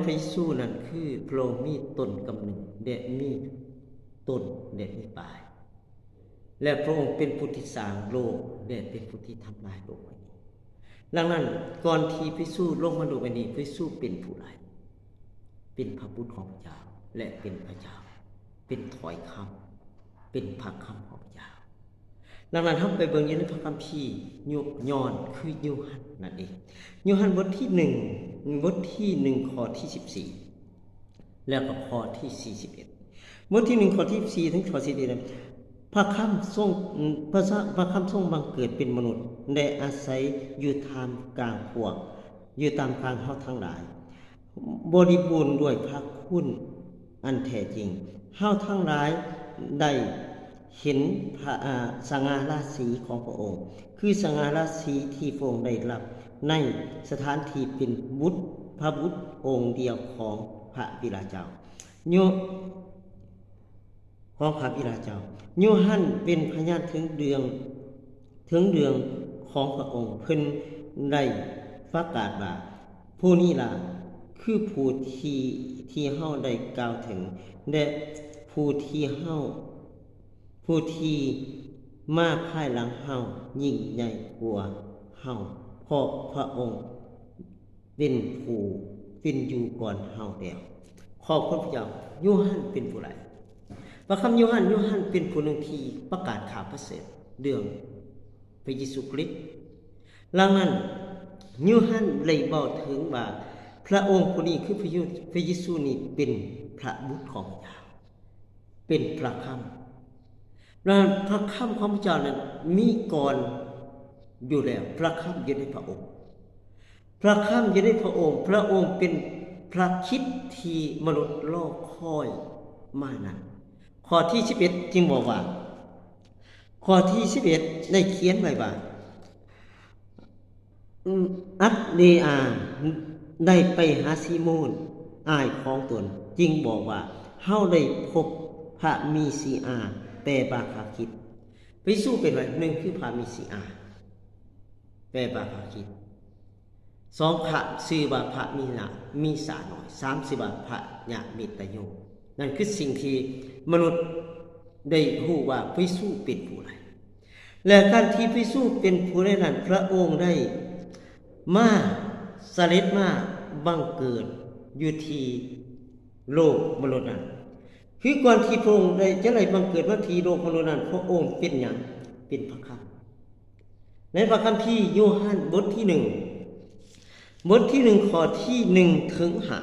ພຣະເຢຊູນັ້ນຄືພຣະອົງມີຕົ້ນກຳເນີດ ແລະ ມີຕົ້ນ ແລະ ມີປາຍ ແລະ ພຣະອົງເປັນຜູ້ທີ່ສ້າງໂລກ ແລະ ເປັນຜູ້ທີ່ທຳລາຍໂລກໃບນີ້. ດັ່ງນັ້ນ ກ່ອນທີ່ພຣະເຢຊູລົງມາໂລກໃບນີ້ ພຣະເຢຊູເປັນຜູ້ໃດ? ເປັນພຣະບຸດຂອງພຣະເຈົ້າ ແລະ ເປັນພຣະເຈົ້າ ເປັນຖ້ອຍຄຳ ເປັນພຣະຄຳຂອງພຣະເຈົ້າ. ດັ່ງນັ້ນ ເຮົາໄປເບິ່ງຢູ່ໃນພຣະຄຳພີ ໂຍ ຍ້ອນ ຄືໂຍຮັນນັ້ນເອງ. ໂຍຮັນບົດທີໜຶ່ງ ບົດທີໜຶ່ງ ຂໍ້ທີສິບສີ່ ແລ້ວກໍຂໍ້ທີສີ່ສິບເອັດ. ບົດທີໜຶ່ງ ຂໍ້ທີສິບສີ່ ເຖິງຂໍ້ສີ່ສິບເອັດ ພຣະຄຳຊົງ ພຣະ ພຣະຄຳຊົງບັງເກີດເປັນມະນຸດ ແລະ ອາໄສຢູ່ທ່າມກາງພວກ ຢູ່ທ່າມກາງເຮົາທັງຫຼາຍ ບໍລິບູນດ້ວຍພຣະຄຸນອັນແທ້ຈິງ. ເຮົາທັງຫຼາຍໄດ້ເຫັນພຣະ ອາ ສະຫງ່າລາສີຂອງພຣະອົງ ຄືສະຫງ່າລາສີທີ່ພຣະອົງໄດ້ຮັບໃນສະຖານທີ່ເປັນບຸດ ພຣະບຸດອົງດຽວຂອງພຣະບິດາເຈົ້າ ໂຍ ຂອງພຣະບິດາເຈົ້າ. ໂຍຮັນເປັນພະຍານເຖິງເລື່ອງ ເຖິງເລື່ອງຂອງພຣະອົງ. ເພິ່ນໄດ້ປະກາດວ່າ ຜູ້ນີ້ລະຄືຜູ້ທີ່ ທີ່ເຮົາໄດ້ກ່າວເຖິງ ແລະ ຜູ້ທີ່ເຮົາ ຜູ້ທີ່ມາພາຍຫຼັງເຮົາຍິ່ງໃຫຍ່ກວ່າເຮົາ ເພາະພຣະອົງ ເປັນຜູ້ເປັນຢູ່ກ່ອນເຮົາແລ້ວ. ຂອບຄຸນພຣະເຈົ້າ. ໂຍຮັນເປັນຜູ້ໃດ? ພຣະຄຳໂຍຮັນ ໂຍຮັນເປັນຜູ້ໜຶ່ງທີ່ປະກາດຂ່າວປະເສີດເລື່ອງພຣະເຢຊູຄຣິດ. ດັ່ງນັ້ນ ໂຍຮັນໄດ້ເວົ້າເຖິງວ່າ ພຣະອົງຜູ້ນີ້ຄືພຣະເຢ ພຣະເຢຊູນີ້ເປັນພຣະບຸດຂອງພຣະເຈົ້າ. ເປັນພຣະຄຳ ແລະ ພຣະຄຳຂອງພຣະເຈົ້ານັ້ນມີກ່ອນຢູ່ແລ້ວ. ພຣະຄຳຢູ່ໃນພຣະອົງ ພຣະຄຳຢູ່ໃນພຣະອົງ ພຣະອົງເປັນພຣະຄຣິດທີ່ມະນຸດລໍຄອຍມານັ້ນ. ຂໍ້ທີສິບເອັດຈຶ່ງບອກວ່າ ຂໍ້ທີສິບເອັດໄດ້ຂຽນໄວ້ວ່າ ອັນເດຣອາໄດ້ໄປຫາຊີໂມນອ້າຍຂອງຕົນ ຈຶ່ງບອກວ່າ ເຮົາໄດ້ພົບພຣະເມຊີອາ ແປວ່າພຣະຄຣິດ. ພຣະເຢຊູເປັນວ່າ ໜຶ່ງ ຄືພຣະເມຊີອາ ແປວ່າພຣະຄຣິດ, ສອງ ພຣະຊື່ວ່າພຣະມີນະ ມີສາໜ້ອຍ, ສາມ ຊື່ວ່າພຣະຍະເມດຕະໂຍ. ນັ້ນຄືສິ່ງທີ່ມະນຸດໄດ້ຮູ້ວ່າພຣະເຢຊູເປັນຜູ້ໃດ. ແລະ ການທີ່ພຣະເຢຊູເປັນຜູ້ໃດນັ້ນ ພຣະອົງໄດ້ມາສະເດັດມາບັງເກີດຢູ່ທີ່ໂລກມະນຸດນັ້ນ. ຄືກ່ອນທີ່ພຣະອົງໄດ້ ຈະໄດ້ບັງເກີດມາທີ່ໂລກມະນຸດນັ້ນ ພຣະອົງເປັນຫຍັງ? ເປັນພຣະຄຳ. ໃນພຣະຄຳພີໂຍຮັນບົດທີໜຶ່ງ ບົດທີໜຶ່ງ ຂໍ້ທີໜຶ່ງເຖິງຫ້າ